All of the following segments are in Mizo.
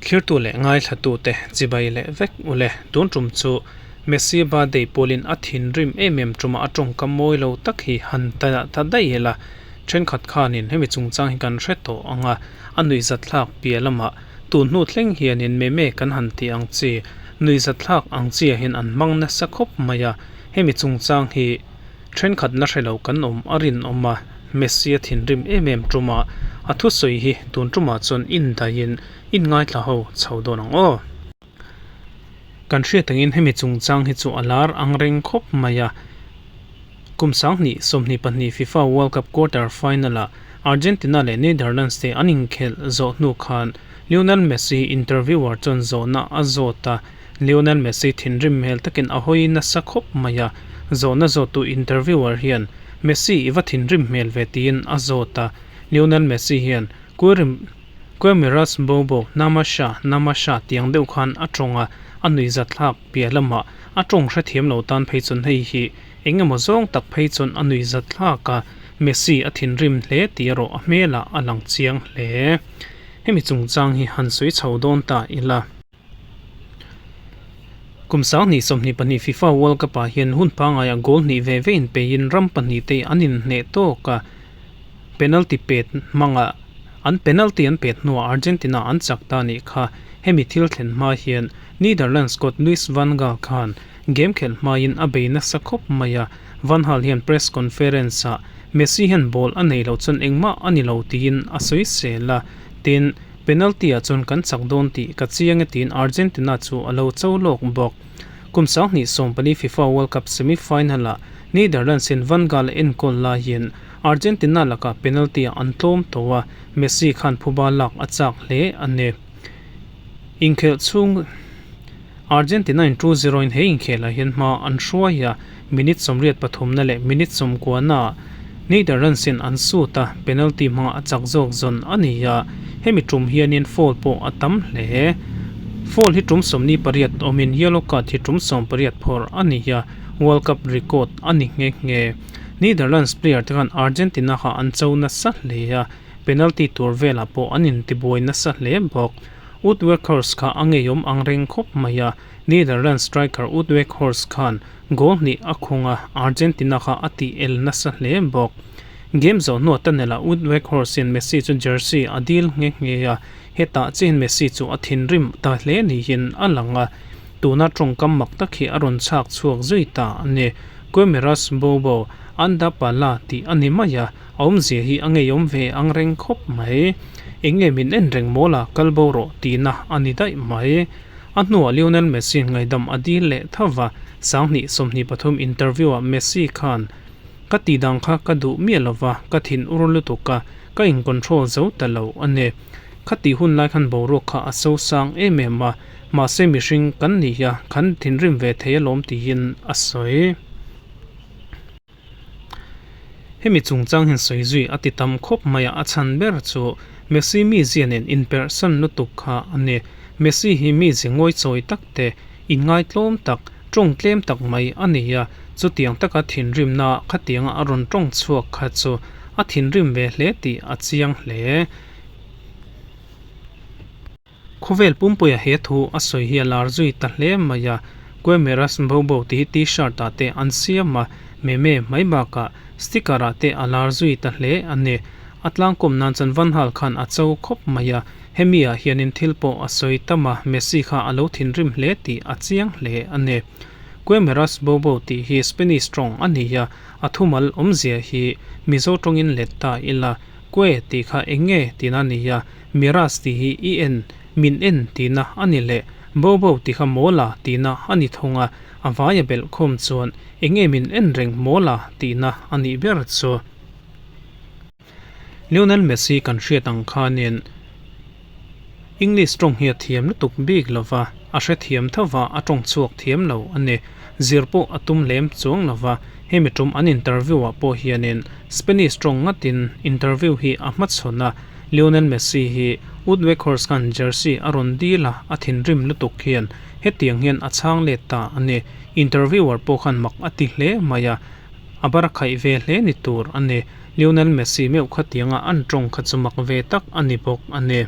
Thlirtu leh ngaithlatute chibai leh vek u le. Tun tum chu Messi birthday pawlin a thinrim em em tuma a tawngkam mawi lo tak hi han ta ta daih ila. Thenkhat khanin hemi chungchang hi kan hre tawh ang a, a nuihzatthlak piah lamah tun hnu thleng hianin meme kan han tih ang chi, nuihzatthlak ang chiah hian an hmang nasa khawp mai a. Hemi chungchang hi Thenkhat la hre lo kan awm a rinawm a, Messi a thinrim em em ṭuma a thusawi hi tun ṭumah chuan indaihin inngaithla ho chho dawn ang aw. Kan hriat angin hemi chungchang hi chu a lar ang reng khawp mai a, kum 2022 FIFA World Cup quarter final-ah Argentina leh Netherlands te an inkhelh zawh hnu khan Lionel Messi interviewer chuan zawhna a zawt a, Lionel Messi thinrim hmel takin a hawi nasa khawp mai a, zawhna zawttu interviewer hian Messi i va thinrim hmel ve tiin a zawt a, Lionel Messi hian Quemiras Bobo Namasha Namasha tiang deuh khan a tawng a, a nuihzatthlak piah lamah a tawng hrethiam lo tan phei chuan hei hi eng emaw zawng tak phei chuan a nuihzatthlak a, Messi a thinrim hle tih erawh a hmelah a lang chiang hle. Hemi chungchang hi han sawi chho dawn ta ila. Kum 2022 FIFA World Cup ah hian hun pangaiah goal hnih ve ve inpeiin ram pahnih te an inhneh tawk a, penalty pet hmangah an penalty an pet hnuah Argentina an chak ta a nih kha. Hemi thil thlen hma hian Netherlands coach Louis van Gaal khan game khelh hmain a bei nasa khawp mai a, Van Gaal hian press conference ah Messi hian ball a nei loh chuan engmah a ni lo tiin a sawisel a, tin, Penalty ah chuan kan chak dawn tih ka chiang e tiin Argentina chu a lo cho lawk bawk. Kum 2014 FIFA World Cup semi final ah Netherlands in Van Gaal a enkawl laiin Argentina lakah penalty ah an tlawm tawh a, Messi khan phuba lak a chak hle a ni. Inkhelh chhung Argentina in 2-0 in he inkhelah hian hma an hruai a, minute 83 na leh minute 90 na ah Netherlands in an sut a, penalty hmangah a chak zawk zawn a ni a, hemi tum hianin foul pawh a tam hle. Foul hi tum 28 awmin yellow card hi tum 18 phawrh a ni a, World Cup record a ni nghe nghe. Netherlands player te khan Argentina kha an cho nasa hle a, penalty tur velah pawh an intibuai nasa hle bawk. Wout Weghorst kha a ngeiawm ang reng khawp mai a, Netherlands striker Wout Weghorst khan goal hnih a khung a, Argentina kha a tih el nasa hle bawk. Game zawh hnuah tunnel-ah Wout Weghorst hian Messi chu jersey a dil nghe nghe a, hetah chiahin Messi chu a thinrim ta hle niin a lang a, tuna tawngkam mak tak hi a rawn chhak chhuak zui ta a ni. Quemeras Bobo, Anda Pala tih a ni mai a, A awmzia hi a ngeiawm ve ang reng khawp mai. Eng nge min en reng mawl a, kal bo rawh tihna a ni daih mai. A hnuah Lionel Messi ngaidam a dil leh tho va, 2023 interview ah Messi khan, Ka tih dan kha ka duh miah lo va, ka thin ur lutuk a, ka in control zo ta lo a ni. Kha tih hun lai khan boruak kha a so sang em em a, mahse mihring kan ni a, kan thinrim ve thei alawm tiin a sawi. Hemi chungchang hian sawi zui a ti tam khawp mai a, a chhan ber chu Messi mizia nen inperhsan lutuk kha a ni. Messi hi mizia ngawichawi tak te, inngaitlawm tak, tawng tlem tak mai a ni a, chutiang taka thinrimna khatianga a rawn tawng chhuak kha chu a thinrim ve hle tih a chiang hle. Khawvel pumpuia he thu a sawi hi a lar zui ta hle mai a, Quemeras Bobo tih hi T-shirt ah te an siam a, meme mai bakah sticker ah te a lar zui ta hle a ni. A tlangkawm nan chuan Van Gaal khan a cho khawp mai a, hemi ah hianin thil pawh a sawi tam a, Messi kha a lo thinrim hle tih a chiang hle a ni. Quemeras Bobo tih hi Spanish tawng a ni a, a thumal awmzia hi Mizo tawngin let ta ila, Que tih kha eng nge tihna a ni a, Miras tih hi i en, min en tihna a ni leh, bo bo tih kha mawla tihna a ni thung a, a vaia belh khawm chuan eng nge min en reng mawla tihna a nih ber chu. Lionel Messi kan hriat ang khanin English tawng hi a thiam lutuk bik lo va, a hrethiam tho va, a tawng chhuak thiam lo a ni. Zir pawh a tum lem chuang lo va, hemi tum an interview ah pawh hianin Spanish tawng ngatin interview hi a hmachhawn a, Lionel Messi hi Wout Weghorst khan jersey a rawn dil a, a thinrim lutuk hian hetiang hian a chhang let ta a ni. Interviewer pawh khan mak a ti hle mai a, a bar a khaih ve hle ni tur a ni. Lionel Messi meuh khatianga an tawng kha chu mak ve tak a ni bawk a ni.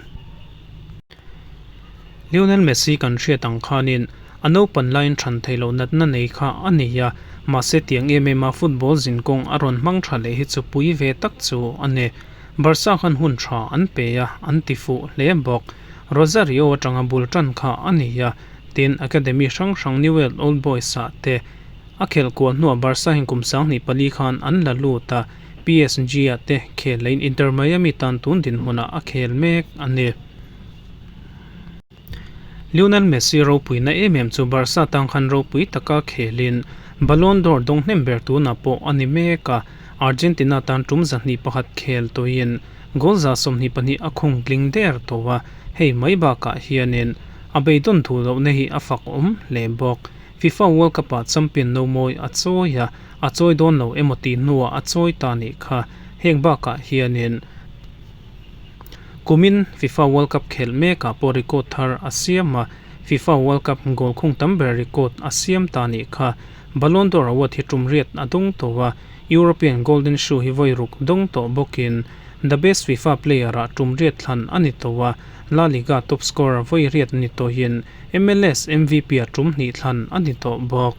Lionel Messi kan hriat ang khanin a naupan laiin chhan theih loh natna nei kha a ni a, mahse tiang em em a football zinkawng a rawn hmang tha leh hi chu pui ve tak chu a ni. Barca khan hun tha an pe a, an ti fuh hle bawk. Rosario atanga bul tan kha a ni a, tin academy hrang hrang Newell Old Boys ah te a khelh kual hnuah Barca hian kum 2004 khan an la lut a, PSG ah te khel leiin Inter Miami tan tun dinhmunah a khel mek a ni. Lionel Messi ropuina em em chu Barca tang khan ropui taka khelin Ballon d'Or dawng hnem ber tunah pawh a ni mek a, Argentina tan tum 21 khel tawhin goal 22 a khung tling der tawh a, hei mai bakah hianin a beidawn duh lohna hi a fak awm hle bawk. FIFA World Cup-ah champion no mawi a chawi a, a chawi dawn lo emaw tih hnuah a chawi ta nih kha. Heng bakah hianin. Kumin FIFA World Cup khelh mekah pawh record thar a siam a, FIFA World Cup goal khung tam ber record a siam ta nih kha. Ballon d'Or award hi tum riat a dawng tawh a, European Golden Shoe hi vawi ruk dawng tawh bawkin The Best FIFA Player ah tum riat thlan a ni tawh a, La Liga top scorer vawi riat ni tawhin MLS MVP ah tum hnih thlan a ni tawh bawk.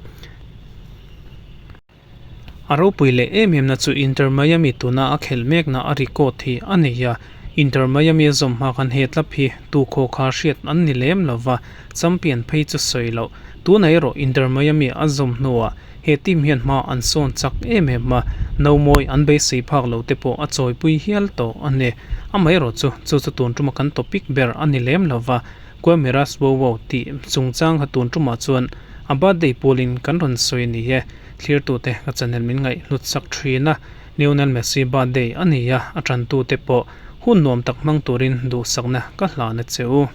A ropui leh em em na chu Inter Miami tuna a khelh mekna a record hi a nei a, Inter Miami a zawm hma khan he club hi tu khaw kha hriat an ni lem lova, champion phei chu sawi loh. Tunah erawh Inter Miami a zawm hnuah he team hian hma an sawn chak em em a, no mawi an beisei phak lo te pawh a chawipui hial tawh a ni. Amaherawh chu chu chu tun tuma kan topic ber a ni lem lova, Guamiras Wowo tih chungchang kha tun tumah chuan a birthday pawlin kan rawn sawi a ni e. Thlirtute ka channel min ngaih hlut sak thin a, Lionel Messi birthday a ni a, a tantute pawh hun nuam tak hmang turin duhsakna ka hlan a che u.